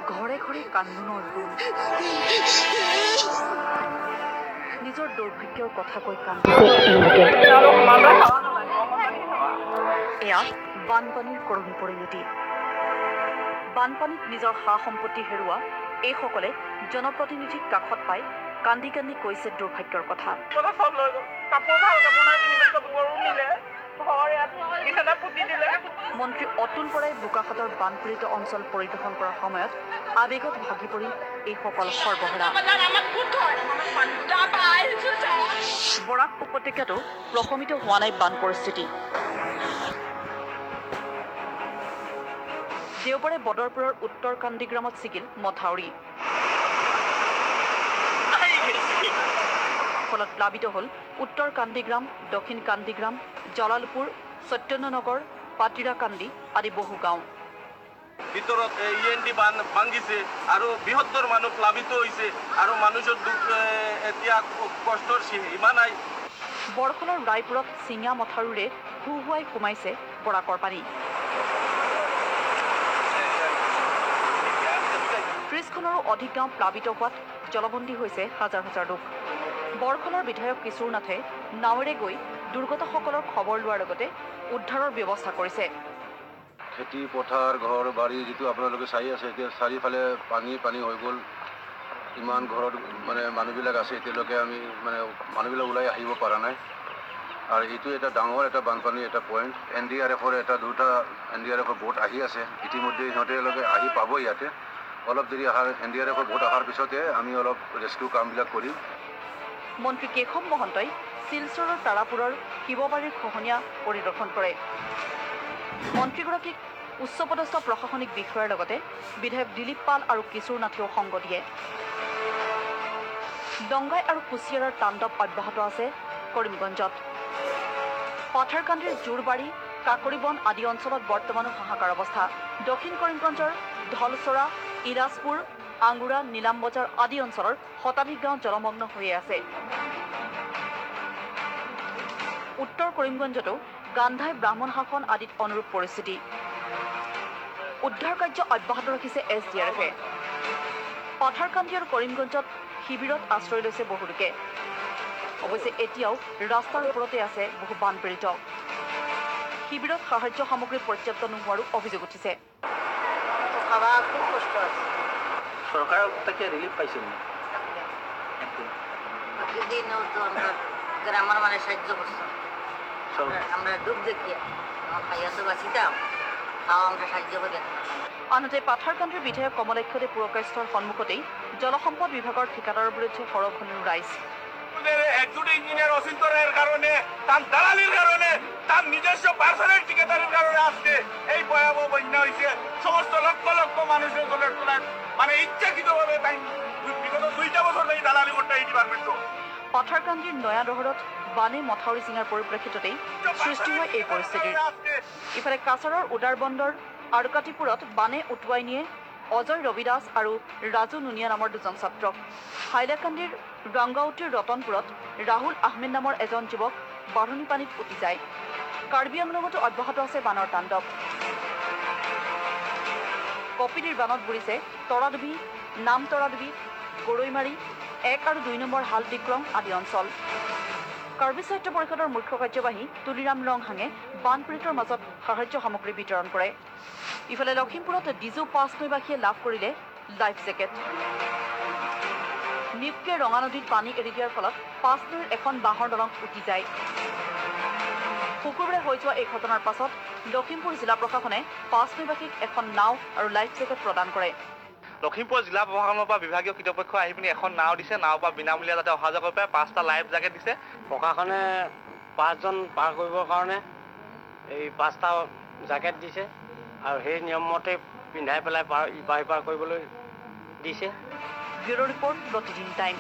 ঘৰে ঘৰে কান্দোনৰ ৰোল। নিজৰ দুৰ্ভাগ্যৰ কথা কৈ কান্দিছে এওঁলোকে। এয়া বানপানীৰ কৰুণ পৰিণতি। বানপানীত নিজৰ সা সম্পত্তি হেৰুওৱা এইসকলে জনপ্ৰতিনিধিক কাষত পাই কান্দি কান্দি কৈছে দুৰ্ভাগ্যৰ কথা। মন্ত্ৰী অতুল বৰাই বোকাখাতৰ বানপীড়িত অঞ্চল পৰিদৰ্শন কৰাৰ সময়ত আৱেগত ভাগি পৰিল এইসকল সৰ্বহাৰা। বৰাক উপত্যকাতো প্ৰশমিত হোৱা নাই বান পৰিস্থিতি। দেওবাৰে বদৰপুৰৰ উত্তৰ কান্দিগ্ৰামত ছিগিল মথাউৰি। ফলত প্লাবিত হ'ল উত্তৰ কান্দিগ্ৰাম, দক্ষিণ কান্দিগ্ৰাম, জলালপুৰ, সত্যনগৰ, পাতিৰাকান্দি আদি বহু গাঁও। ভিতৰত END বান্ধ ভাঙিছে আৰু বৃহত্তৰ মানুহ প্লাবিত হৈছে আৰু মানুহৰ দুখ এতিয়া কষ্টৰ সীমা নাই। বৰখলাৰ ৰায়পুৰত ছিঙা মথাউৰিৰে হু হুৱাই সোমাইছে বৰাকৰ পানী। 30খনৰো অধিক গাঁও প্লাবিত হোৱাত জলবন্দী হৈছে হাজাৰ হাজাৰ লোক। বৰখলাৰ বিধায়ক কিশোৰ নাথে নাৱেৰে গৈ দুৰ্গতসকলৰ খবৰ লোৱাৰ লগতে উদ্ধাৰৰ ব্যৱস্থা কৰিছে। খেতি পথাৰ ঘৰ বাৰী যিটো আপোনালোকে চাই আছে, এতিয়া চাৰিওফালে পানী পানী হৈ গ'ল। ইমান ঘৰত মানে মানুহবিলাক আছে, এতিয়ালৈকে আমি মানে মানুহবিলাক ওলাই আহিব পৰা নাই। আৰু এইটো এটা ডাঙৰ এটা বানপানীৰ এটা পইণ্ট। NDRFৰ এটা দুটা NDRFৰ বোট আহি আছে ইতিমধ্যে, সিহঁতে আহি পাব ইয়াতে। অলপ দেৰি অহাৰ NDRFৰ বোট অহাৰ পিছতে আমি অলপ ৰেস্কিউ কামবিলাক কৰিম। মন্ত্ৰী কেশৱ মহন্তই শিলচৰৰ তাৰাপুৰৰ শিৱবাৰীৰ খহনীয়া পৰিদৰ্শন কৰে। মন্ত্ৰীগৰাকীক উচ্চপদস্থ প্ৰশাসনিক বিষয়াৰ লগতে বিধায়ক দিলীপ পাল আৰু কিশোৰ নাথেও সংগ দিয়ে। দংগাই আৰু কুচিয়াৰৰ তাণ্ডৱ অব্যাহত আছে কৰিমগঞ্জত। পাথাৰকান্দিৰ জোৰবাৰী, কাকৰিবন আদি অঞ্চলত বৰ্তমানো হাহাকাৰ অৱস্থা। দক্ষিণ কৰিমগঞ্জৰ ধলচৰা, ইলাজপুৰ, আঙ্গুৰা, নীলাম বজাৰ আদি অঞ্চলৰ শতাধিক গাঁও জলমগ্ন হৈয়ে আছে। উত্তৰ কৰিমগঞ্জতো গান্ধাই, ব্ৰাহ্মণ শাসন আদিত অনুৰূপ পৰিস্থিতি। উদ্ধাৰ কাৰ্য অব্যাহত ৰাখিছে SDRFে। পাথাৰকান্দি আৰু কৰিমগঞ্জত শিবিৰত আশ্ৰয় লৈছে বহু লোকে। অৱশ্যে এতিয়াও ৰাস্তাৰ ওপৰতে আছে বহু বানপীড়িত। শিবিৰত সাহায্য সামগ্ৰী পৰ্যাপ্ত নোহোৱাৰো অভিযোগ উঠিছে। চৰকাৰৰ থেকে ৰিলিফ পাইছিল গ্রামের মানে সাহায্য করছে, আমরা ডুব দেখিয়া খাইয়া তো বাঁচিতাম, তাও আমরা সাহায্য করি। আনহাতে পাথাৰকান্দিৰ বিধায়ক কমলাক্ষদে পুৰকায়স্থৰ সন্মুখতেই জলসম্পদ বিভাগৰ ঠিকাদাৰৰ বিৰুদ্ধে সৰব হল ৰাইজ। এক্সিকিউটিভ ইঞ্জিনিয়ার অচিন্ত রায়ের কারণে, তার দালালির কারণে, তার নিজস্ব পার্সোনাল ঠিকাদারের কারণে আজকে এই ভয়াবহ বন্যা হয়েছে। সমস্ত লক্ষ লক্ষ মানুষের জলের তলায় মানে ইচ্ছাকৃতভাবে তাই বিগত 2টা বছর ধরে দালালি করতে এই ডিপার্টমেন্ট। পাথাৰকান্দিৰ নয়াদহৰত বানে মথাউৰি ছিঙাৰ পৰিপ্ৰেক্ষিততেই সৃষ্টি হয় এই পৰিস্থিতিৰ। ইফালে কাছাৰৰ উদাৰবন্দৰ আৰকাটিপুৰত বানে উটুৱাই নিয়ে অজয় ৰবিদাস আৰু ৰাজু নুনিয়া নামৰ দুজন ছাত্ৰক। হাইলাকান্দিৰ ৰংগাউটিৰ ৰতনপুৰত ৰাহুল আহমেদ নামৰ এজন যুৱক বাঢ়নী পানীত উটি যায়। কাৰ্বি আংলঙতো অব্যাহত আছে বানৰ তাণ্ডৱ। কপিলীৰ বানত বুৰিছে তৰাডুবি, নাম তৰাডুবি, গৰৈমাৰী, 1 আৰু 2 নম্বৰ হালদিক্ৰং আদি অঞ্চল। কাৰ্বি সাহিত্য পৰিষদৰ মুখ্য কাৰ্যবাহী তুলিৰাম ৰংহাঙে বানপীড়িতৰ মাজত সাহায্য সামগ্ৰী বিতৰণ কৰে। ইফালে লখিমপুৰত ডিজু পাঁচনৈবাসীয়ে লাভ কৰিলে লাইফ জেকেট। নিপকে ৰঙা নদীত পানী এৰি দিয়াৰ ফলত পাঁচনৈৰ এখন বাঁহৰ দলং উটি যায়। শুকুৰবাৰে হৈ যোৱা এই ঘটনাৰ পাছত লখিমপুৰ জিলা প্ৰশাসনে পাঁচনৈবাসীক এখন নাও আৰু লাইফ জেকেট প্ৰদান কৰে। লখিমপুৰ জিলা প্ৰশাসনৰ পৰা বিভাগীয় কৰ্তৃপক্ষ আহি পিনি এখন নাও দিছে, নাৱৰ পৰা বিনামূলীয়া যাতে অহা যোৱা কৰিব পাৰে 5টা লাইফ জেকেট দিছে। প্ৰশাসনে 5জন পাৰ কৰিবৰ কাৰণে এই 5টা জেকেট দিছে আৰু সেই নিয়মমতে পিন্ধাই পেলাই ইপাৰ সিপাৰ কৰিবলৈ দিছে। ব্যুৰ' ৰিপৰ্ট, প্ৰতিদিন টাইম।